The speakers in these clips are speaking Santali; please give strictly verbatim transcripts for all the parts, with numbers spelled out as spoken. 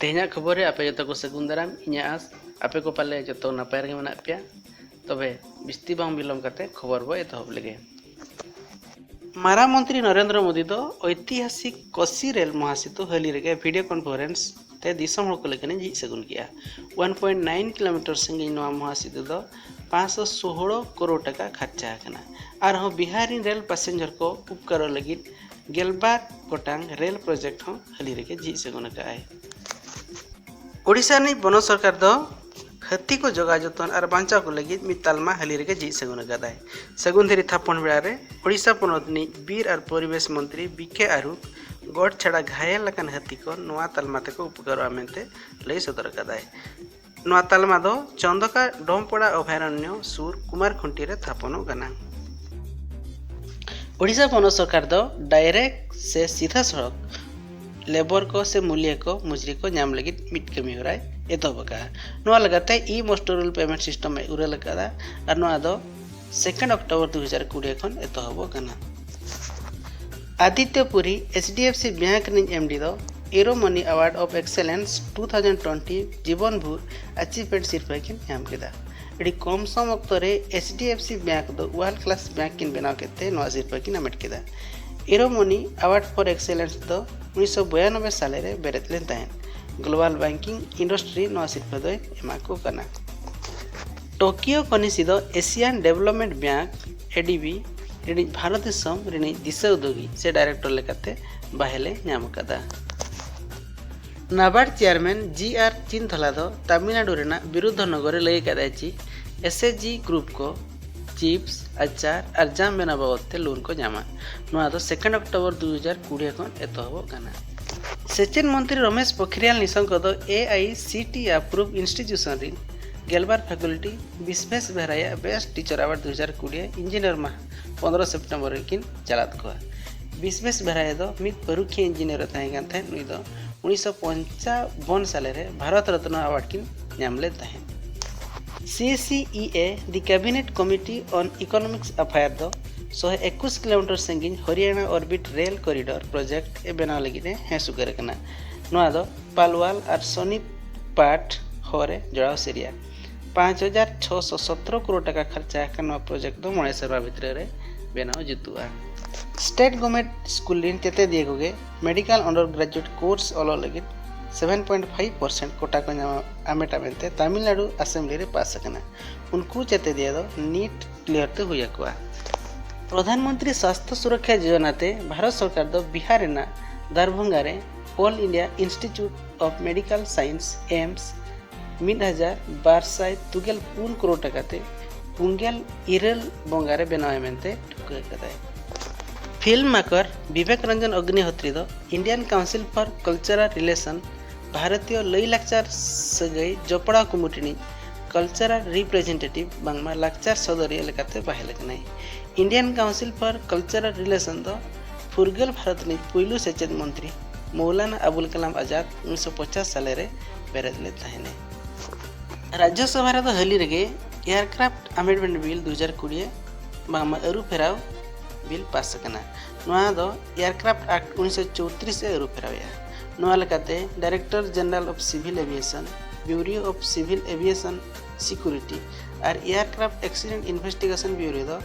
ᱛᱮᱦᱮᱧᱟᱜ ᱠᱷᱚᱵᱚᱨ ᱨᱮ ᱟᱯᱮ ᱡᱚᱛᱚ ᱠᱚ ᱥᱟᱹᱜᱩᱱ ᱫᱟᱨᱟᱢ᱾ ᱤᱧᱟᱹᱜ ᱟᱸᱥ ᱟᱯᱮ ᱠᱚ ᱯᱟᱞᱮ ᱡᱚᱛᱚ ᱱᱟᱯᱟᱭ ᱨᱮᱜᱮ ᱢᱮᱱᱟᱜ ᱯᱮᱭᱟ᱾ ᱛᱚᱵᱮ ᱵᱤᱥᱛᱤ ᱵᱟᱝ ᱵᱤᱞᱚᱢ ᱠᱟᱛᱮ ᱠᱷᱚᱵᱚᱨ ᱵᱚ ᱮᱛᱚᱦᱚᱵ ᱞᱮᱜᱮ᱾ ᱢᱟᱨᱟᱝ ᱢᱚᱱᱛᱨᱤ ᱱᱚᱨᱮᱱᱫᱨᱚ ᱢᱳᱫᱤ ᱫᱚ ᱳᱭᱛᱤᱦᱟᱥᱤᱠ ᱠᱚᱥᱤ ᱨᱮᱞ ᱢᱚᱦᱟᱥᱮᱛᱩ ᱦᱟᱹᱞᱤ ᱨᱮᱜᱮ ᱵᱷᱤᱰᱤᱭᱳ ᱠᱚᱱᱯᱷᱟᱨᱮᱱᱥ ᱛᱮ ᱫᱤᱥᱚᱢ ᱦᱚᱲ ᱠᱚ ᱞᱟᱹᱜᱤᱫ ᱮ ᱡᱷᱤᱡ ᱥᱟᱹᱜᱩᱱ ᱠᱮᱜᱼᱟ᱾ ᱚᱣᱟᱱ ᱯᱚᱭᱮᱱᱴ ᱱᱟᱭᱤᱱ ᱠᱤᱞᱳᱢᱤᱴᱟᱨ ᱥᱟᱺᱜᱤᱧ ᱱᱚᱣᱟ ᱢᱚᱦᱟᱥᱮᱛᱩ ᱫᱚ ᱯᱟᱸᱪᱥᱚ ᱥᱳᱦᱞᱳ ᱠᱟᱨᱳᱲ ᱴᱟᱠᱟ ᱠᱷᱟᱨᱪᱟ ᱟᱠᱟᱱᱟ᱾ ᱟᱨᱦᱚᱸ ᱵᱤᱦᱟᱨ ᱨᱤᱱ ᱨᱮᱞ ᱯᱮᱥᱮᱧᱡᱚᱨ ᱠᱚ ᱩᱯᱠᱟᱨᱚᱜ ᱞᱟᱹᱜᱤᱫ ᱜᱮᱞᱵᱟᱨ ᱜᱚᱴᱟᱝ ᱨᱮᱞ ᱯᱨᱚᱡᱮᱠᱴ ᱦᱚᱸ ᱦᱟᱹᱞᱤ ᱨᱮᱜᱮ ᱡᱷᱤᱡ ᱥᱟᱹᱜᱩᱱ ᱟᱠᱟᱫᱼᱟᱭ᱾ ᱳᱰᱤᱥᱟ ᱨᱤᱱᱤᱡ ᱯᱚᱱᱚᱛ ᱥᱚᱨᱠᱟᱨ ᱫᱚ ᱦᱟᱹᱛᱤ ᱠᱚ ᱡᱚᱜᱟᱣ ᱡᱚᱛᱚᱱ ᱟᱨ ᱵᱟᱧᱪᱟᱣ ᱠᱚ ᱞᱟᱹᱜᱤᱫ ᱢᱤᱫ ᱛᱟᱞᱢᱟ ᱦᱟᱹᱞᱤ ᱨᱮᱜᱮ ᱡᱷᱤᱡ ᱥᱟᱹᱜᱩᱱ ᱟᱠᱟᱫᱟᱭ᱾ ᱥᱟᱹᱜᱩᱱ ᱫᱷᱤᱨᱤ ᱛᱷᱟᱯᱚᱱ ᱵᱮᱲᱟ ᱨᱮ ᱳᱰᱤᱥᱟ ᱯᱚᱱᱚᱛ ᱨᱤᱱᱤᱡ ᱵᱤᱨ ᱟᱨ ᱯᱚᱨᱤᱵᱮᱥ ᱢᱚᱱᱛᱨᱤ ᱵᱤ ᱠᱮ ᱟᱨᱩᱠᱷ ᱜᱚᱰ ᱪᱷᱟᱲᱟ ᱜᱷᱟᱭᱮᱞ ᱟᱠᱟᱱ ᱦᱟᱹᱛᱤ ᱠᱚ ᱱᱚᱣᱟ ᱛᱟᱞᱢᱟ ᱛᱮᱠᱚ ᱩᱯᱠᱟᱨᱚᱜᱼᱟ ᱢᱮᱱᱛᱮ ᱞᱟᱹᱭ ᱥᱚᱫᱚᱨ ᱟᱠᱟᱫᱟᱭ᱾ ᱱᱚᱣᱟ ᱛᱟᱞᱢᱟ ᱫᱚ ᱪᱚᱱᱫᱚᱠᱟ ᱰᱚᱢᱯᱚᱲᱟ ᱚᱵᱷᱟᱭᱨᱚᱱᱱᱚ ᱥᱩᱨ ᱠᱩᱢᱟᱨ ᱠᱷᱩᱱᱴᱤ ᱨᱮ ᱛᱷᱟᱯᱚᱱᱚᱜ ᱠᱟᱱᱟ᱾ ᱳᱰᱤᱥᱟ ᱯᱚᱱᱚᱛ ᱥᱚᱨᱠᱟᱨ ᱫᱚ ᱰᱟᱭᱨᱮᱠᱴ ᱥᱮ ᱥᱤᱫᱷᱟᱹ ᱥᱚᱲᱚᱠ ᱞᱮᱵᱚᱨ ᱠᱚ ᱥᱮ ᱢᱩᱞᱤᱭᱟᱹ ᱠᱚ ᱢᱩᱡᱽᱨᱤ ᱠᱚ ᱧᱟᱢ ᱞᱟᱹᱜᱤᱫ ᱢᱤᱫ ᱠᱟᱹᱢᱤ ᱦᱚᱨᱟᱭ ᱮᱛᱚᱦᱚᱵ ᱟᱠᱟᱫᱼᱟ᱾ ᱱᱚᱣᱟ ᱞᱮᱠᱟᱛᱮ ᱤ ᱢᱚᱥᱴᱳᱨᱟᱞ ᱯᱮᱢᱮᱱᱴ ᱥᱤᱥᱴᱮᱢ ᱮ ᱩᱨᱟᱹᱞ ᱟᱠᱟᱫᱟ ᱟᱨ ᱱᱚᱣᱟ ᱫᱚ ᱥᱮᱠᱮᱱᱰ ᱚᱠᱴᱳᱵᱚᱨ ᱫᱩ ᱦᱟᱡᱟᱨ ᱠᱩᱲᱤ ᱠᱷᱚᱱ ᱮᱛᱚᱦᱚᱵᱚᱜ ᱠᱟᱱᱟ᱾ Aditya Puri H D F C bank ᱨᱤᱱᱤᱡ ᱮᱢ ᱰᱤ ᱫᱚ Euromoney award of excellence two thousand twenty ᱡᱤᱵᱚᱱ ᱵᱷᱳᱨ ᱟᱪᱤᱵᱷᱢᱮᱱᱴ ᱥᱤᱨᱯᱟᱹ ᱠᱤᱱ ᱧᱟᱢ ᱠᱮᱫᱟ᱾ ᱟᱹᱰᱤ ᱠᱚᱢ ᱥᱚᱢ ᱚᱠᱛᱚ ᱨᱮ H D F C bank ᱫᱚ ᱣᱟᱨᱞᱰ ᱠᱞᱟᱥ ᱵᱮᱝᱠ ᱠᱤᱱ ᱵᱮᱱᱟᱣ ᱠᱮᱫ ᱛᱮ ᱱᱚᱣᱟ ᱥᱤᱨᱯᱟᱹ ᱠᱤᱱ ᱦᱟᱢᱮᱴ ᱠᱮᱫᱟ᱾ ᱤᱨᱳᱢᱚᱱᱤ ᱟᱣᱟᱨᱰ ᱯᱷᱚᱨ ᱮᱠᱥᱮᱞᱮᱱᱥ ᱫᱚ ᱩᱱᱤᱥᱥᱚ ᱵᱚᱭᱟᱱᱚᱵᱵᱳᱭ ᱥᱟᱞᱮ ᱨᱮ ᱵᱮᱨᱮᱫ ᱞᱮᱱ ᱛᱟᱦᱮᱸᱫ᱾ ᱜᱞᱳᱵᱟᱞ ᱵᱮᱝᱠᱤᱝ ᱤᱱᱰᱟᱥᱴᱨᱤ ᱱᱚᱣᱟ ᱥᱤᱨᱯᱟᱹ ᱫᱚᱭ ᱮᱢᱟ ᱠᱚ ᱠᱟᱱᱟ᱾ ᱴᱳᱠᱤᱭᱳ ᱠᱚᱱᱤᱥᱤ ᱫᱚ ᱮᱥᱤᱭᱟᱱ ᱰᱮᱵᱷᱞᱚᱯᱢᱮᱱᱴ ᱵᱮᱝᱠ, ᱮ ᱰᱤ ᱵᱤ, ᱨᱤᱱᱤᱡ ᱵᱷᱟᱨᱚᱛ ᱫᱤᱥᱚᱢ ᱨᱤᱱᱤᱡ ᱫᱤᱥᱟᱹ ᱩᱫᱩᱜᱤᱡ ᱥᱮ ᱰᱟᱭᱨᱮᱠᱴᱚᱨ ᱞᱮᱠᱟᱛᱮ ᱵᱟᱦᱮᱞᱮ ᱧᱟᱢ ᱟᱠᱟᱫᱟ᱾ ᱱᱟᱵᱟᱨᱰ ᱪᱮᱭᱟᱨᱢᱮᱱ ᱡᱤ ᱟᱨ ᱪᱤᱱᱛᱷᱟᱞᱟ ᱫᱚ ᱛᱟᱢᱤᱞᱱᱟᱰᱩ ᱨᱮᱱᱟᱜ ᱵᱤᱨᱩᱫᱷᱚᱱᱚᱜᱚᱨ ᱨᱮ ᱞᱟᱹᱭ ᱟᱠᱟᱫᱟᱭ ᱡᱮ ᱮᱥ ᱮᱪ ᱡᱤ ᱜᱨᱩᱯ ᱠᱚ ᱪᱤᱯᱥ, ᱟᱪᱟᱨ ᱟᱨ ᱡᱟᱢ ᱵᱮᱱᱟᱣ ᱵᱟᱵᱚᱫ ᱛᱮ ᱞᱳᱱ ᱠᱚ ᱧᱟᱢᱟ᱾ ᱱᱚᱣᱟ ᱫᱚ ᱥᱮᱠᱮᱱᱰ ᱚᱠᱴᱳᱵᱚᱨ ᱫᱩ ᱦᱟᱡᱟᱨ ᱠᱩᱲᱤ ᱠᱷᱚᱱ ᱮᱛᱚᱦᱚᱵᱚᱜ ᱠᱟᱱᱟ᱾ ᱥᱮᱪᱮᱫ ᱢᱚᱱᱛᱨᱤ ᱨᱚᱢᱮᱥ ᱯᱳᱠᱷᱨᱤᱭᱟᱞ ᱱᱤᱥᱚᱝᱠᱚ ᱫᱚ ᱮ ᱟᱭ ᱥᱤ ᱴᱤ ᱤ ᱟᱯᱨᱩᱵᱷ ᱤᱱᱥᱴᱤᱴᱤᱭᱩᱥᱚᱱ ᱨᱤᱱ ᱜᱮᱞᱵᱟᱨ ᱯᱷᱮᱠᱚᱞᱴᱤ ᱵᱤᱥᱵᱮᱥ ᱵᱮᱦᱨᱟᱭᱟᱜ ᱵᱮᱥᱴ ᱴᱤᱪᱟᱨ ᱟᱣᱟᱨᱰ ᱫᱩ ᱦᱟᱡᱟᱨ ᱠᱩᱲᱤ ᱤᱧᱡᱤᱱᱤᱭᱟᱨ ᱢᱟᱦᱟ ᱯᱚᱱᱫᱽᱨᱚ ᱥᱮᱯᱴᱮᱢᱵᱚᱨ ᱨᱮᱠᱤᱱ ᱪᱟᱞᱟᱫ ᱠᱚᱣᱟ᱾ ᱵᱤᱥᱵᱮᱥ ᱵᱮᱦᱨᱟᱭᱟ ᱫᱚ ᱢᱤᱫ ᱯᱟᱹᱨᱩᱠᱷᱤᱭᱟᱹ ᱤᱧᱡᱤᱱᱤᱭᱟᱨ ᱮ ᱛᱟᱦᱮᱸ ᱠᱟᱱ ᱛᱟᱦᱮᱸᱫ᱾ ᱱᱩᱭ ᱫᱚ ᱩᱱᱤᱥᱥᱚ ᱯᱚᱧᱪᱟᱵᱚᱱ ᱥᱟᱞᱮ ᱨᱮ ᱵᱷᱟᱨᱚᱛ ᱨᱚᱛᱱᱚ ᱟᱣᱟᱨᱰ ᱠᱤᱱ ᱧᱟᱢ ᱞᱮᱫ ᱛᱟᱦᱮᱸᱫ᱾ C C E A, the Cabinet Committee on Economics Affairs ᱫᱚ ᱥᱚ ᱮᱠᱩᱥ ᱠᱤᱞᱳᱢᱤᱴᱟᱨ ᱥᱟᱺᱜᱤᱧ Haryana Orbit rail corridor project ᱮ ᱵᱮᱱᱟᱣ ᱞᱟᱹᱜᱤᱫ ᱮ ᱦᱮᱸ ᱥᱩᱠᱟᱹᱨ ᱟᱠᱟᱱᱟ᱾ ᱱᱚᱣᱟ ᱫᱚ ᱯᱟᱞᱣᱟᱞ ᱟᱨ ᱥᱳᱱᱤᱯᱟᱴ ᱦᱚᱨ ᱨᱮ ᱡᱚᱲᱟᱣ ᱥᱮᱨᱤᱭᱟ᱾ ᱯᱟᱸᱪ ᱦᱟᱡᱟᱨ ᱪᱷᱚᱥᱚ ᱥᱚᱛᱨᱚ ᱠᱨᱳᱲ ᱴᱟᱠᱟ ᱠᱷᱚᱨᱪᱟ ᱟᱠᱟᱱ ᱱᱚᱣᱟ ᱯᱨᱚᱡᱮᱠᱴ ᱫᱚ ᱢᱚᱬᱮ ᱥᱮᱨᱢᱟ ᱵᱷᱤᱛᱨᱤ ᱨᱮ ᱵᱮᱱᱟᱣ ᱡᱩᱛᱩᱜᱼᱟ᱾ ᱥᱴᱮᱴ ᱜᱚᱵᱷᱢᱮᱱᱴ ᱥᱠᱩᱞ ᱨᱮᱱ ᱪᱮᱛᱮᱫᱤᱭᱟᱹ ᱠᱚᱜᱮ ᱢᱮᱰᱤᱠᱟᱞ ᱟᱱᱰᱟᱨ ᱜᱨᱮᱡᱩᱭᱮᱴ ᱠᱳᱨᱥ ᱚᱞᱚᱜ ᱞᱟᱹᱜᱤᱫ ᱥᱮᱵᱷᱮᱱ ᱯᱚᱭᱮᱱᱴ ᱯᱷᱟᱭᱤᱵᱷ ᱯᱟᱨᱥᱮᱱᱴ ᱠᱳᱴᱟ ᱠᱚ ᱧᱟᱢ ᱟᱢᱮᱴᱟ ᱢᱮᱱᱛᱮ ᱛᱟᱢᱤᱞᱱᱟᱲᱩ ᱟᱥᱮᱢᱵᱞᱤ ᱨᱮ ᱯᱟᱥ ᱟᱠᱟᱱᱟ᱾ ᱩᱱᱠᱩ ᱪᱮᱛᱮᱫᱤᱭᱟᱹ ᱫᱚ ᱱᱤᱴ ᱠᱞᱤᱭᱟᱨ ᱛᱮ ᱦᱩᱭ ᱟᱠᱚᱣᱟ᱾ ᱯᱨᱚᱫᱷᱟᱱ ᱢᱚᱱᱛᱨᱤ ᱥᱟᱥᱛᱷᱚ ᱥᱩᱨᱚᱠᱠᱷᱟ ᱡᱳᱡᱚᱱᱟ ᱛᱮ ᱵᱷᱟᱨᱚᱛ ᱥᱚᱨᱠᱟᱨ ᱫᱚ ᱵᱤᱦᱟᱨ ᱨᱮᱱᱟᱜ ᱫᱟᱨᱵᱷᱚᱝᱜᱟ ᱨᱮ all India institute of medical science, AIIMS, ᱢᱤᱫ ᱦᱟᱡᱟᱨ ᱵᱟᱨ ᱥᱟᱭ ᱛᱩᱜᱮᱞ ᱯᱩᱱ ᱠᱨᱳᱲ ᱴᱟᱠᱟ ᱛᱮ ᱯᱩᱱᱜᱮᱞ ᱤᱨᱟᱹᱞ ᱵᱚᱸᱜᱟ ᱨᱮ ᱵᱮᱱᱟᱣ ᱢᱮᱱᱛᱮ ᱴᱷᱟᱹᱣᱠᱟᱹ ᱟᱠᱟᱫᱟᱭ᱾ ᱯᱷᱤᱞᱢ ᱢᱮᱠᱟᱨ ᱵᱤᱵᱮᱠ ᱨᱚᱧᱡᱚᱱ ᱚᱜᱽᱱᱤᱦᱳᱛᱨᱤ ᱫᱚ Indian Council for Cultural Relation, ᱵᱷᱟᱨᱚᱛᱤᱭᱚ ᱞᱟᱹᱭᱼᱞᱟᱠᱪᱟᱨ ᱥᱟᱹᱜᱟᱹᱭ ᱡᱚᱯᱲᱟᱣ ᱠᱚᱢᱤᱴᱤ ᱨᱤᱱᱤᱡ ᱠᱟᱞᱪᱟᱨᱟᱞ ᱨᱤᱯᱨᱮᱡᱮᱱᱴᱮᱴᱤᱵᱷ ᱵᱟᱝᱢᱟ ᱞᱟᱠᱪᱟᱨ ᱥᱚᱫᱚᱨᱤᱭᱟᱹ ᱞᱮᱠᱟᱛᱮ ᱵᱟᱦᱟᱞ ᱟᱠᱟᱱᱟᱭ᱾ Indian Council for Cultural Relation ᱫᱚ ᱯᱷᱩᱨᱜᱟᱹᱞ ᱵᱷᱟᱨᱚᱛ ᱨᱤᱱᱤᱡ ᱯᱩᱭᱞᱩ ᱥᱮᱪᱮᱫ ᱢᱚᱱᱛᱨᱤ ᱢᱚᱣᱞᱟᱱᱟ ᱟᱵᱩᱞ ᱠᱟᱞᱟᱢ ᱟᱡᱟᱫ ᱩᱱᱤᱥᱥᱚ ᱯᱚᱪᱟᱥ ᱥᱟᱞᱮ ᱨᱮ ᱵᱮᱨᱮᱫ ᱞᱮᱫ ᱛᱟᱦᱮᱱᱟᱭ᱾ ᱨᱟᱡᱽᱡᱚᱥᱚᱵᱷᱟ ᱨᱮᱫᱚ ᱦᱟᱹᱞᱤ ᱨᱮᱜᱮ Aircraft Amendment Bill ᱫᱩ ᱦᱟᱡᱟᱨ ᱠᱩᱲᱤ ᱵᱟᱝᱢᱟ ᱟᱹᱨᱩ ᱯᱷᱮᱨᱟᱣ ᱵᱤᱞ ᱯᱟᱥ ᱟᱠᱟᱱᱟ᱾ ᱱᱚᱣᱟ ᱫᱚ Aircraft Act ᱩᱱᱤᱥᱥᱚ ᱪᱳᱭᱛᱨᱤᱥ ᱮ ᱟᱹᱨᱩ ᱯᱷᱮᱨᱟᱣᱮᱫᱼᱟ᱾ ᱱᱚᱣᱟ ᱞᱮᱠᱟᱛᱮ Director General of Civil Aviation, Bureau of Civil Aviation Security R Aircraft Accident Investigation Bureau ᱫᱚ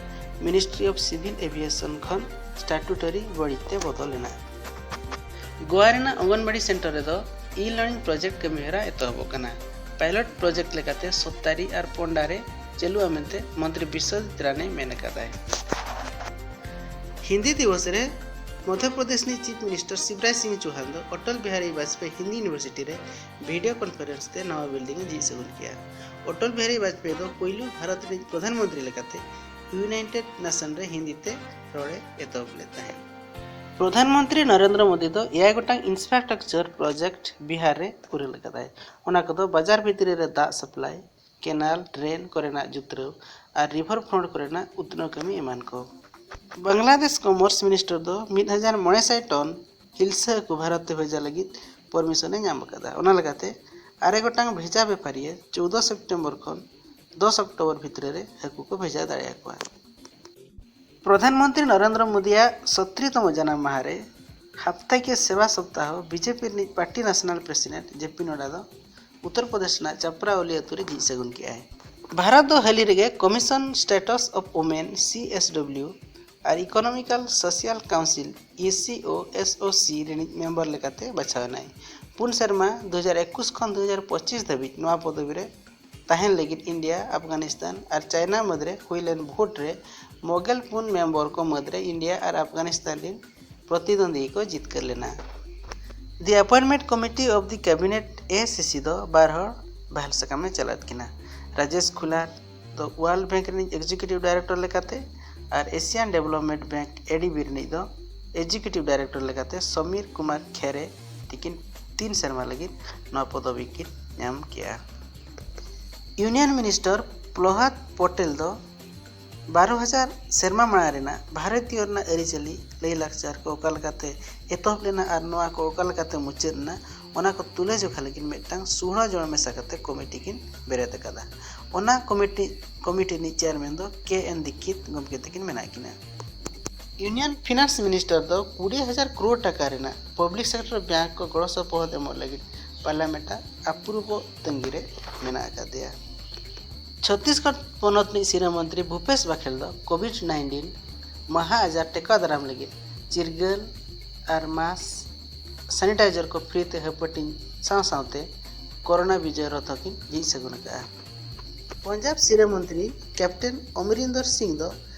Ministry of Civil Aviation ᱠᱷᱚᱱ statutory body ᱛᱮ ᱵᱚᱫᱚᱞ ᱮᱱᱟ᱾ ᱜᱳᱣᱟ ᱨᱮᱱᱟᱜ ᱚᱝᱜᱚᱱᱵᱟᱲᱤ ᱥᱮᱱᱴᱟᱨ ᱨᱮᱫᱚ e-learning project ᱠᱟᱹᱢᱤᱦᱚᱨᱟ ᱮᱛᱚᱦᱚᱵᱚᱜ ᱠᱟᱱᱟ᱾ ᱯᱟᱭᱞᱚᱴ ᱯᱨᱚᱡᱮᱠᱴ ᱞᱮᱠᱟᱛᱮ ᱥᱚᱛᱛᱟᱨᱤ ᱟᱨ ᱯᱚᱱᱰᱟ ᱨᱮ ᱪᱟᱹᱞᱩᱜᱼᱟ ᱢᱮᱱᱛᱮ ᱢᱚᱱᱛᱨᱤ ᱵᱤᱥᱣᱚᱡᱤᱛ ᱨᱟᱱᱮ ᱢᱮᱱ ᱟᱠᱟᱫᱟᱭ᱾ ᱦᱤᱱᱫᱤ ᱫᱤᱵᱚᱥ ᱨᱮ ᱢᱚᱫᱷᱭᱚ ᱯᱨᱚᱫᱮᱥ ᱨᱤᱱᱤᱡ ᱪᱤᱯ ᱢᱤᱱᱤᱥᱴᱟᱨ ᱥᱤᱵᱨᱟᱡᱽ ᱥᱤᱝ ᱪᱳᱦᱟᱱ ᱫᱚ ᱚᱴᱚᱞ ᱵᱤᱦᱟᱨᱤ ᱵᱟᱡᱽᱯᱮᱭᱤ ᱦᱤᱱᱫᱤ ᱤᱭᱩᱱᱤᱵᱷᱟᱨᱥᱤᱴᱤ ᱨᱮ ᱵᱷᱤᱰᱤᱭᱳ ᱠᱚᱱᱯᱷᱟᱨᱮᱱᱥ ᱛᱮ ᱱᱟᱣᱟ ᱵᱤᱞᱰᱤᱝ ᱮ ᱡᱷᱤᱡ ᱥᱟᱹᱜᱩᱱ ᱠᱮᱫᱼᱟ᱾ ᱚᱴᱚᱞ ᱵᱤᱦᱟᱨᱤ ᱵᱟᱡᱽᱯᱮᱭᱤ ᱫᱚ ᱯᱳᱭᱞᱳ ᱵᱷᱟᱨᱚᱛ ᱨᱤᱱᱤᱡ ᱯᱨᱚᱫᱷᱟᱱ ᱢᱚᱱᱛᱨᱤ ᱞᱮᱠᱟᱛᱮ ᱤᱭᱩᱱᱟᱭᱴᱮᱰ ᱱᱮᱥᱚᱱ ᱨᱮ ᱦᱤᱱᱫᱤ ᱛᱮ ᱨᱚᱲ ᱮ ᱮᱛᱚᱦᱚᱵ ᱞᱮᱫ ᱛᱟᱦᱮᱸᱫ᱾ ᱯᱨᱚᱫᱷᱟᱱ ᱢᱚᱱᱛᱨᱤ ᱱᱚᱨᱮᱱᱫᱨᱚ ᱢᱳᱫᱤ ᱫᱚ ᱮᱭᱟᱭ ᱜᱚᱴᱟᱝ ᱤᱱᱯᱷᱨᱟᱥᱴᱨᱟᱠᱪᱟᱨ ᱯᱨᱚᱡᱮᱠᱴ ᱵᱤᱦᱟᱨ ᱨᱮ ᱯᱩᱨᱟᱹᱣ ᱟᱠᱟᱫᱟᱭ᱾ ᱚᱱᱟ ᱠᱚᱫᱚ ᱵᱟᱡᱟᱨ ᱵᱷᱤᱛᱨᱤ ᱨᱮ ᱫᱟᱜ ᱥᱟᱯᱞᱟᱭ, ᱠᱮᱱᱟᱞ, ᱰᱨᱮᱱ ᱠᱚᱨᱮᱱᱟᱜ ᱡᱩᱛᱨᱟᱹᱣ ᱟᱨ ᱨᱤᱵᱷᱟᱨ ᱯᱷᱨᱚᱱᱴ ᱠᱚᱨᱮᱱᱟᱜ ᱩᱛᱱᱟᱹᱣ ᱠᱟᱹᱢᱤ ᱮᱢᱟᱱ ᱠᱚ᱾ ᱵᱟᱝᱞᱟᱫᱮᱥ ᱠᱚᱢᱚᱨᱥ ᱢᱤᱱᱤᱥᱴᱟᱨ ᱫᱚ ᱢᱤᱫ ᱦᱟᱡᱟᱨ ᱢᱚᱬᱮ ᱥᱟᱭ ᱴᱚᱱ ᱦᱤᱞᱥᱟᱹ ᱦᱟᱹᱠᱩ ᱵᱷᱟᱨᱚᱛ ᱛᱮ ᱵᱷᱮᱡᱟ ᱞᱟᱹᱜᱤᱫ ᱯᱟᱨᱢᱤᱥᱚᱱ ᱮ ᱧᱟᱢ ᱟᱠᱟᱫᱟ᱾ ᱚᱱᱟ ᱞᱮᱠᱟᱛᱮ ᱟᱨᱮ ᱜᱚᱴᱟᱝ ᱵᱷᱮᱡᱟ ᱵᱮᱯᱟᱨᱤᱭᱟᱹ ᱪᱳᱫᱚ ᱥᱮᱯᱴᱮᱢᱵᱚᱨ ᱠᱷᱚᱱ ᱫᱚᱥ ᱚᱠᱴᱳᱵᱚᱨ ᱵᱷᱤᱛᱨᱤ ᱨᱮ ᱦᱟᱹᱠᱩ ᱠᱚ ᱵᱷᱮᱡᱟ ᱫᱟᱲᱮᱭᱟᱠᱚᱣᱟ᱾ ᱯᱨᱚᱫᱷᱟᱱ ᱢᱚᱱᱛᱨᱤ ᱱᱚᱨᱮᱱᱫᱨᱚ ᱢᱳᱫᱤᱭᱟᱜ ᱥᱚᱛᱨᱤ ᱛᱚᱢᱚ ᱡᱟᱱᱟᱢ ᱢᱟᱦᱟ ᱨᱮ ᱦᱟᱯᱛᱟᱠᱤᱭᱟᱹ ᱥᱮᱵᱟ ᱥᱚᱯᱛᱟᱦᱚ ᱵᱤᱡᱮᱯᱤ ᱨᱤᱱᱤᱡ ᱯᱟᱨᱴᱤ ᱱᱮᱥᱚᱱᱟᱞ ᱯᱨᱮᱥᱤᱰᱮᱱᱴ ᱡᱮ ᱯᱤ ᱱᱚᱰᱰᱟ ᱫᱚ ᱩᱛᱛᱚᱨ ᱯᱨᱚᱫᱮᱥ ᱨᱮᱱᱟᱜ ᱪᱟᱯᱨᱟ ᱚᱞᱤ ᱟᱹᱛᱩ ᱨᱮ ᱡᱷᱤᱡ ᱥᱟᱹᱜᱩᱱ ᱠᱮᱫᱼᱟᱭ᱾ ᱵᱷᱟᱨᱚᱛ ᱫᱚ ᱦᱟᱹᱞᱤ ᱨᱮᱜᱮ commission status of women, C S W, ᱟᱨ economical social council, E C O S O C, ᱨᱤᱱᱤᱡ ᱢᱮᱢᱵᱟᱨ ᱞᱮᱠᱟᱛᱮ ᱵᱟᱪᱷᱟᱣ ᱮᱱᱟᱭ᱾ ᱯᱩᱱ ᱥᱮᱨᱢᱟ, ᱫᱩ ᱦᱟᱡᱟᱨ ᱮᱠᱩᱥ ᱠᱷᱚᱱ ᱫᱩ ᱦᱟᱡᱟᱨ ᱯᱚᱸᱪᱤᱥ ᱫᱷᱟᱹᱵᱤᱡ ᱱᱚᱣᱟ ᱯᱚᱫᱚᱵᱤ ᱨᱮ ᱛᱟᱦᱮᱱ ᱞᱟᱹᱜᱤᱫ ᱤᱱᱰᱤᱭᱟ, ᱟᱯᱷᱜᱟᱱᱤᱥᱛᱟᱱ ᱟᱨ ᱪᱟᱭᱱᱟ ᱢᱩᱫᱽᱨᱮ ᱦᱩᱭ ᱞᱮᱱ ᱵᱷᱳᱴ ᱨᱮ ᱢᱚᱜᱮᱞ ᱯᱩᱱ ᱢᱮᱢᱵᱚᱨ ᱠᱚ ᱢᱩᱫᱽᱨᱮ ᱤᱱᱰᱤᱭᱟ ᱟᱨ ᱟᱯᱷᱜᱟᱱᱤᱥᱛᱟᱱ ᱨᱤᱱ ᱯᱨᱚᱛᱤᱫᱚᱱᱫᱤ ᱠᱚ ᱡᱤᱛᱠᱟᱹᱨ ᱞᱮᱱᱟ᱾ The Appointment Committee of the Cabinet, ᱮ ᱥᱤ ᱥᱤ, ᱫᱚ ᱵᱟᱨ ᱦᱚᱲ ᱵᱟᱦᱟᱞ ᱥᱟᱠᱟᱢ ᱮ ᱪᱟᱞᱟᱫ ᱠᱤᱱᱟ᱾ ᱨᱟᱡᱮᱥ ᱠᱷᱩᱞᱟᱴ ᱫᱚ ᱣᱟᱨᱞᱰ ᱵᱮᱝᱠ ᱨᱤᱱᱤᱡ ᱮᱠᱡᱤᱠᱤᱭᱩᱴᱤᱵᱷ ᱰᱟᱭᱨᱮᱠᱴᱚᱨ ᱞᱮᱠᱟᱛᱮ ᱟᱨ ᱮᱥᱤᱭᱟᱱ ᱰᱮᱵᱷᱮᱞᱚᱯᱢᱮᱱᱴ ᱵᱮᱝᱠ, ᱮ ᱰᱤ ᱵᱤ, ᱨᱤᱱᱤᱡ ᱫᱚ ᱮᱠᱡᱤᱠᱤᱭᱩᱴᱤᱵᱷ ᱰᱟᱭᱨᱮᱠᱴᱚᱨ ᱞᱮᱠᱟᱛᱮ ᱥᱚᱢᱤᱨ ᱠᱩᱢᱟᱨ ᱠᱷᱮᱨᱮ ᱛᱤᱠᱤᱱ ᱛᱤᱱ ᱥᱮᱨᱢᱟ ᱞᱟᱹᱜᱤᱫ ᱱᱚᱣᱟ ᱯᱚᱫᱚᱵᱤ ᱠᱤᱱ ᱧᱟᱢ ᱠᱮᱜᱼᱟ᱾ ᱤᱭᱩᱱᱤᱭᱚᱱ ᱢᱤᱱᱤᱥᱴᱟᱨ ᱯᱨᱚᱦᱞᱟᱫ ᱯᱚᱴᱮᱞ ᱫᱚ ᱵᱟᱨᱚ ᱦᱟᱡᱟᱨ ᱥᱮᱨᱢᱟ ᱢᱟᱲᱟᱝ ᱨᱮᱱᱟᱜ ᱵᱷᱟᱨᱚᱛᱤᱭᱚ ᱨᱮᱱᱟᱜ ᱟᱹᱨᱤᱪᱟᱹᱞᱤ, ᱞᱟᱹᱭᱼᱞᱟᱠᱪᱟᱨ ᱠᱚ ᱚᱠᱟ ᱞᱮᱠᱟᱛᱮ ᱮᱛᱚᱦᱚᱵ ᱞᱮᱱᱟ ᱟᱨ ᱱᱚᱣᱟ ᱠᱚ ᱚᱠᱟ ᱞᱮᱠᱟᱛᱮ ᱢᱩᱪᱟᱹᱫ ᱮᱱᱟ, ᱚᱱᱟ ᱠᱚ ᱛᱩᱞᱟᱹᱡᱚᱠᱷᱟ ᱞᱟᱹᱜᱤᱫ ᱢᱤᱫᱴᱟᱝ ᱥᱩᱦᱲᱟ ᱡᱚᱲ ᱢᱮᱥᱟ ᱠᱟᱛᱮ ᱠᱚᱢᱤᱴᱤ ᱠᱤᱱ ᱵᱮᱨᱮᱫ ᱟᱠᱟᱫᱟ᱾ ᱚᱱᱟ ᱠᱚᱢᱤᱴᱤ, ᱠᱚᱢᱤᱴᱤ ᱨᱤᱱᱤᱡ ᱪᱮᱭᱟᱨᱢᱮᱱ ᱫᱚ ᱠᱮ ᱮᱱ ᱫᱤᱠᱠᱷᱤᱛ ᱜᱚᱢᱠᱮ ᱛᱟᱹᱠᱤᱱ ᱢᱮᱱᱟᱜ ᱠᱤᱱᱟ᱾ ᱤᱭᱩᱱᱤᱭᱚᱱ ᱯᱷᱤᱱᱟᱱᱥ ᱢᱤᱱᱤᱥᱴᱟᱨ ᱫᱚ ᱠᱩᱲᱤ ᱦᱟᱡᱟᱨ ᱠᱨᱳᱲ ᱴᱟᱠᱟ ᱨᱮᱱᱟᱜ ᱯᱟᱵᱽᱞᱤᱠ ᱥᱮᱠᱴᱚᱨ ᱵᱮᱝᱠ ᱠᱚ ᱜᱚᱲᱚ ᱥᱚᱯᱚᱦᱚᱫ ᱮᱢᱚᱜ ᱞᱟᱹᱜᱤᱫ ᱯᱟᱨᱞᱟᱢᱮᱱᱴ ᱟᱜ ᱟᱯᱨᱩᱵᱚ ᱛᱟᱺᱜᱤ ᱨᱮ ᱢᱮᱱᱟᱜ ᱟᱠᱟᱫᱮᱭᱟ᱾ ᱪᱷᱚᱛᱤᱥᱜᱚᱲ ᱯᱚᱱᱚᱛ ᱨᱤᱱᱤᱡ ᱥᱤᱨᱟᱹ ᱢᱚᱱᱛᱨᱤ ᱵᱷᱩᱯᱮᱥ ᱵᱟᱠᱷᱮᱞ ᱫᱚ ᱠᱳᱵᱷᱤᱰ ᱱᱟᱭᱤᱱᱴᱤᱱ ᱢᱟᱦᱟ ᱟᱡᱟᱨ ᱴᱮᱠᱟᱣ ᱫᱟᱨᱟᱢ ᱞᱟᱹᱜᱤᱫ ᱪᱤᱨᱜᱟᱹᱞ ᱟᱨ ᱢᱟᱥᱠ, ᱥᱮᱱᱤᱴᱟᱭᱡᱟᱨ ᱠᱚ ᱯᱷᱨᱤ ᱛᱮ ᱦᱟᱹᱯᱟᱹᱴᱤᱧ ᱥᱟᱶ ᱥᱟᱶᱛᱮ ᱠᱳᱨᱳᱱᱟ ᱵᱤᱡᱚᱭ ᱨᱚᱛᱷ ᱦᱚᱸᱠᱤᱱ ᱡᱷᱤᱡ ᱥᱟᱹᱜᱩᱱ ᱟᱠᱟᱫᱼᱟ᱾ ᱯᱚᱧᱡᱟᱵᱽ ᱥᱤᱨᱟᱹ ᱢᱚᱱᱛᱨᱤ ᱠᱮᱯᱴᱮᱱ ᱚᱢᱨᱤᱱᱫᱚᱨ ᱥᱤᱝ ᱫᱚ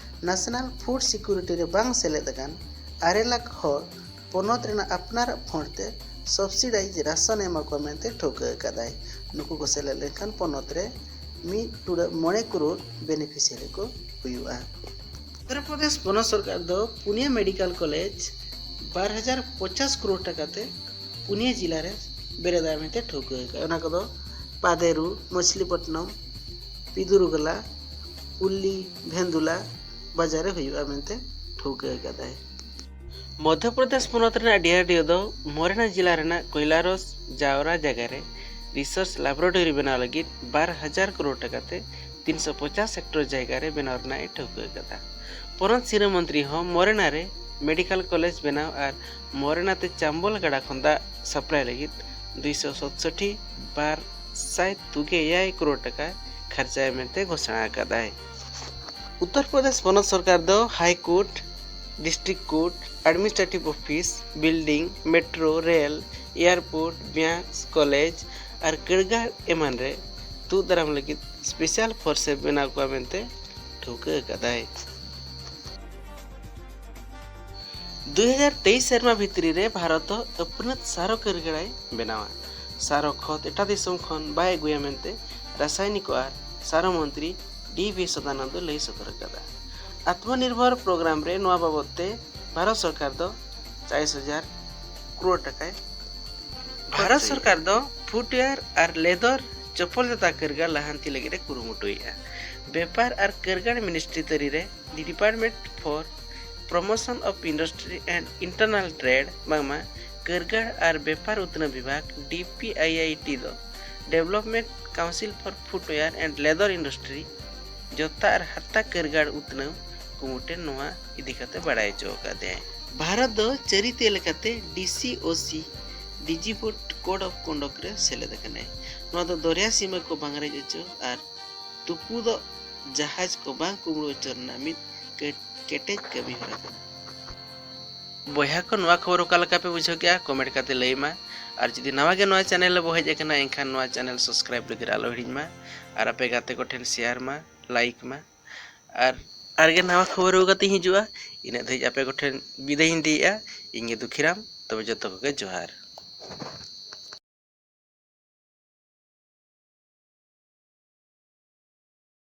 ᱱᱮᱥᱱᱟᱞ ᱯᱷᱩᱰ ᱥᱤᱠᱩᱨᱤᱴᱤ ᱨᱮ ᱵᱟᱝ ᱥᱮᱞᱮᱫ ᱟᱠᱟᱱ ᱟᱨᱮ ᱞᱟᱠᱷ ᱦᱚᱲ ᱯᱚᱱᱚᱛ ᱨᱮᱱᱟᱜ ᱟᱯᱱᱟᱨᱟᱜ ᱯᱷᱚᱸᱰ ᱛᱮ ᱥᱚᱵᱥᱤᱰᱟᱭᱤᱡᱽ ᱨᱟᱥᱚᱱ ᱮ ᱮᱢᱟ ᱠᱚᱣᱟ ᱢᱮᱱᱛᱮ ᱴᱷᱟᱹᱣᱠᱟᱹ ᱟᱠᱟᱫᱟᱭ᱾ ᱱᱩᱠᱩ ᱠᱚ ᱥᱮᱞᱮᱫ ᱞᱮᱱᱠᱷᱟᱱ ᱯᱚᱱᱚᱛ ᱨᱮ ᱢᱤᱫ ᱴᱩᱰᱟᱹᱜ ᱢᱚᱬᱮ ᱠᱨᱳᱲ ᱵᱮᱱᱤᱯᱷᱤᱥᱤᱭᱟᱨᱤ ᱠᱚ ᱦᱩᱭᱩᱜᱼᱟ᱾ ᱩᱛᱛᱚᱨ ᱯᱨᱚᱫᱮᱥ ᱯᱚᱱᱚᱛ ᱥᱚᱨᱠᱟᱨ ᱫᱚ ᱯᱩᱱᱭᱟᱹ ᱢᱮᱰᱤᱠᱟᱞ ᱠᱚᱞᱮᱡᱽ ᱵᱟᱨ ᱦᱟᱡᱟᱨ ᱯᱚᱧᱪᱟᱥ ᱠᱨᱳᱲ ᱴᱟᱠᱟ ᱛᱮ ᱯᱩᱱᱭᱟᱹ ᱡᱤᱞᱟ ᱨᱮ ᱵᱮᱨᱮᱫᱟ ᱢᱮᱱᱛᱮ ᱴᱷᱟᱹᱣᱠᱟᱹ ᱟᱠᱟᱫᱼᱟ᱾ ᱚᱱᱟ ᱠᱚᱫᱚ ᱯᱟᱫᱮᱨᱩ, ᱢᱚᱪᱷᱞᱤᱯᱚᱴᱱᱚᱢ, ᱯᱤᱫᱩᱨᱩᱜᱟᱞᱟ, ᱯᱩᱞᱞᱤ, ᱵᱷᱮᱱᱫᱩᱞᱟ ᱵᱟᱡᱟᱨ ᱨᱮ ᱦᱩᱭᱩᱜᱼᱟ ᱢᱮᱱᱛᱮ ᱴᱷᱟᱹᱣᱠᱟᱹ ᱟᱠᱟᱫᱟᱭ᱾ ᱢᱚᱫᱽᱫᱷᱚ ᱯᱨᱚᱫᱮᱥ ᱯᱚᱱᱚᱛ ᱨᱮᱱᱟᱜ ᱰᱤ ᱟᱨ ᱰᱤ ᱳ ᱫᱚ ᱢᱚᱨᱮᱱᱟ ᱡᱤᱞᱟ ᱨᱮᱱᱟᱜ ᱠᱚᱭᱞᱟᱨᱚᱥ ᱡᱟᱣᱨᱟ ᱡᱟᱭᱜᱟ ᱨᱮ ᱨᱤᱥᱟᱨᱪ ᱞᱮᱵᱚᱨᱮᱴᱚᱨᱤ ᱵᱮᱱᱟᱣ ᱞᱟᱹᱜᱤᱫ ᱵᱟᱨ ᱦᱟᱡᱟᱨ ᱠᱨᱳᱲ ᱴᱟᱠᱟ ᱛᱮ ᱛᱤᱱᱥᱚ ᱯᱚᱧᱪᱟᱥ ᱦᱮᱠᱴᱚᱨ ᱡᱟᱭᱜᱟ ᱨᱮ ᱵᱮᱱᱟᱣ ᱨᱮᱱᱟᱜ ᱮ ᱴᱷᱟᱹᱣᱠᱟᱹ ᱟᱠᱟᱫᱟ᱾ ᱯᱚᱱᱚᱛ ᱥᱤᱨᱟᱹ ᱢᱚᱱᱛᱨᱤ ᱦᱚᱸ ᱢᱚᱨᱮᱱᱟ ᱨᱮ ᱢᱮᱰᱤᱠᱟᱞ ᱠᱚᱞᱮᱡᱽ ᱵᱮᱱᱟᱣ ᱟᱨ ᱢᱚᱨᱮᱱᱟ ᱛᱮ ᱪᱟᱢᱵᱚᱞ ᱜᱟᱰᱟ ᱠᱷᱚᱱ ᱫᱟᱜ ᱥᱟᱯᱞᱟᱭ ᱞᱟᱹᱜᱤᱫ ᱫᱩᱭᱥᱚ ᱥᱚᱛᱥᱚᱴᱤ ᱵᱟᱨ ᱥᱟᱭ ᱛᱩᱜᱮ ᱮᱭᱟᱭ ᱠᱨᱳᱲ ᱴᱟᱠᱟ ᱠᱷᱚᱨᱪᱟᱭᱟ ᱢᱮᱱᱛᱮ ᱜᱷᱳᱥᱚᱱᱟ ᱟᱠᱟᱫᱟᱭ᱾ ᱩᱛᱛᱚᱨ ᱯᱨᱚᱫᱮᱥ ᱯᱚᱱᱚᱛ ᱥᱚᱨᱠᱟᱨ ᱫᱚ high court, district court, administrative office, building, metro, rail, airport, bank, college ᱟᱨ ᱠᱟᱹᱨᱜᱟᱲ ᱮᱢᱟᱱ ᱨᱮ ᱛᱩᱫ ᱫᱟᱨᱟᱢ ᱞᱟᱹᱜᱤᱫ ᱥᱯᱮᱥᱟᱞ ᱯᱷᱳᱨᱥ ᱮ ᱵᱮᱱᱟᱣ ᱠᱚᱣᱟ ᱢᱮᱱᱛᱮ ᱴᱷᱟᱹᱣᱠᱟᱹ ᱟᱠᱟᱫᱟᱭ᱾ ᱫᱩᱭ ᱦᱟᱡᱟᱨ ᱛᱮᱭᱤᱥ ᱥᱮᱨᱢᱟ ᱵᱷᱤᱛᱨᱤ ᱨᱮ ᱵᱷᱟᱨᱚᱛ ᱫᱚ ᱟᱹᱯᱱᱟᱹᱛ ᱥᱟᱨᱚ ᱠᱟᱹᱨᱜᱟᱲᱟᱭ ᱵᱮᱱᱟᱣᱟ᱾ ᱥᱟᱨᱚ ᱠᱷᱚᱛ ᱮᱴᱟᱜ ᱫᱤᱥᱚᱢ ᱠᱷᱚᱱ ᱵᱟᱭ ᱟᱹᱜᱩᱭᱟ ᱢᱮᱱᱛᱮ ᱨᱟᱥᱟᱭᱱᱤᱠ ᱟᱨ ᱥᱟᱨᱚ ᱢᱚᱱᱛᱨᱤ ᱰᱤ ᱵᱷᱤ ᱥᱚᱫᱟᱱᱚᱱᱫᱚ ᱞᱟᱹᱭ ᱥᱚᱫᱚᱨ ᱟᱠᱟᱫᱟ᱾ ᱟᱛᱢᱚᱱᱤᱨᱵᱷᱚᱨ ᱯᱨᱳᱜᱨᱟᱢ ᱨᱮ ᱱᱚᱣᱟ ᱵᱟᱵᱚᱫ ᱛᱮ ᱵᱷᱟᱨᱚᱛ ᱥᱚᱨᱠᱟᱨ ᱫᱚ ᱪᱟᱞᱤᱥ ᱦᱟᱡᱟᱨ ᱠᱨᱳᱲ ᱴᱟᱠᱟᱭ ᱵᱷᱟᱨᱚᱛ ᱥᱚᱨᱠᱟᱨ ᱫᱚ ᱯᱷᱩᱴᱣᱮᱭᱟᱨ ᱟᱨ ᱞᱮᱫᱚᱨ ᱪᱚᱯᱚᱞ ᱡᱟᱛᱟ ᱠᱟᱹᱨᱜᱟᱲ ᱞᱟᱦᱟᱱᱛᱤ ᱞᱟᱹᱜᱤᱫ ᱮ ᱠᱩᱨᱩᱢᱩᱴᱩᱭᱮᱫᱼᱟ᱾ ᱵᱮᱯᱟᱨ ᱟᱨ ᱠᱟᱹᱨᱜᱟᱲ ᱢᱤᱱᱤᱥᱴᱨᱤ ᱛᱟᱹᱨᱤ ᱨᱮ The Department for Promotion of Industry and Internal Trade ᱵᱟᱝᱢᱟ ᱠᱟᱹᱨᱜᱟᱲ ᱟᱨ ᱵᱮᱯᱟᱨ ᱩᱛᱱᱟᱹᱣ ᱵᱤᱵᱷᱟᱜᱽ D P I I T ᱫᱚ Development Council for Footwear and Leather Industry ᱡᱚᱛᱟ ᱟᱨ ᱦᱟᱛᱟ ᱠᱟᱹᱨᱜᱟᱲ ᱩᱛᱱᱟᱹᱣ ᱠᱩᱢᱩᱴᱮ ᱱᱚᱣᱟ ᱤᱫᱤ ᱠᱟᱛᱮ ᱵᱟᱲᱟᱭ ᱦᱚᱪᱚ ᱟᱠᱟᱫᱮᱭᱟᱭ᱾ ᱵᱷᱟᱨᱚᱛ ᱫᱚ ᱪᱟᱹᱨᱤᱛᱤᱭᱟᱹ ᱞᱮᱠᱟᱛᱮ ᱰᱤ ᱥᱤ ᱳ ᱥᱤ, ᱰᱤᱡᱤᱵᱳᱨᱰ ᱠᱳᱰ ᱚᱯᱷ ᱠᱚᱱᱰᱚᱠᱴ ᱨᱮ ᱥᱮᱞᱮᱫ ᱟᱠᱟᱱᱟᱭ᱾ ᱱᱚᱣᱟ ᱫᱚ ᱫᱚᱨᱭᱟ ᱥᱤᱢᱟᱹ ᱠᱚ ᱵᱟᱝ ᱨᱮᱡ ᱦᱚᱪᱚ ᱟᱨ ᱛᱩᱯᱩᱫᱚᱜ ᱡᱟᱦᱟᱡᱽ ᱠᱚ ᱵᱟᱝ ᱠᱩᱢᱵᱽᱲᱩ ᱦᱚᱪᱚ ᱨᱮᱱᱟᱜ ᱢᱤᱫ ᱠᱮ-, ᱠᱮᱴᱮᱡ ᱠᱟᱹᱢᱤ ᱦᱚᱨᱟ ᱠᱟᱱᱟ᱾ ᱵᱚᱭᱦᱟ ᱠᱚ, ᱱᱚᱣᱟ ᱠᱷᱚᱵᱚᱨ ᱚᱠᱟ ᱞᱮᱠᱟ ᱯᱮ ᱵᱩᱡᱷᱟᱹᱣ ᱠᱮᱜᱼᱟ? ᱠᱚᱢᱮᱱᱴ ᱠᱟᱛᱮ ᱞᱟᱹᱭ ᱢᱟ᱾ ᱟᱨ ᱡᱩᱫᱤ ᱱᱟᱣᱟ ᱜᱮ ᱱᱚᱣᱟ ᱪᱮᱱᱮᱞ ᱨᱮᱵᱚ ᱦᱮᱡ ᱟᱠᱟᱱᱟ, ᱮᱱᱠᱷᱟᱱ ᱱᱚᱣᱟ ᱪᱮᱱᱮᱞ ᱥᱟᱵᱥᱠᱨᱟᱭᱤᱵ ᱞᱟᱹᱜᱤᱫ ᱟᱞᱚ ᱦᱤᱲᱤᱧ ᱢᱟ᱾ ᱟᱨ ᱟᱯᱮ ᱜᱟᱛᱮ ᱠᱚᱴᱷᱮᱱ ᱥᱮᱭᱟᱨ ᱢᱟ, ᱞᱟᱭᱤᱠ ᱢᱟ᱾ ᱟᱨ ᱟᱨᱜᱮ ᱱᱟᱣᱟ ᱠᱷᱚᱵᱚᱨ ᱟᱹᱜᱩ ᱠᱟᱛᱮᱧ ᱦᱤᱡᱩᱜᱼᱟ᱾ ᱤᱱᱟᱹᱜ ᱫᱷᱟᱹᱵᱤᱡ ᱟᱯᱮ ᱠᱚᱴᱷᱮᱱ ᱵᱤᱫᱟᱹᱭ ᱤᱧ ᱤᱫᱤᱭᱮᱫᱼᱟ᱾ ᱤᱧ ᱜᱮ ᱫᱩᱠᱷᱤᱨᱟᱢ᱾ ᱛᱚᱵᱮ ᱡᱚᱛᱚ ᱠᱚᱜᱮ ᱡᱚᱦᱟᱨ᱾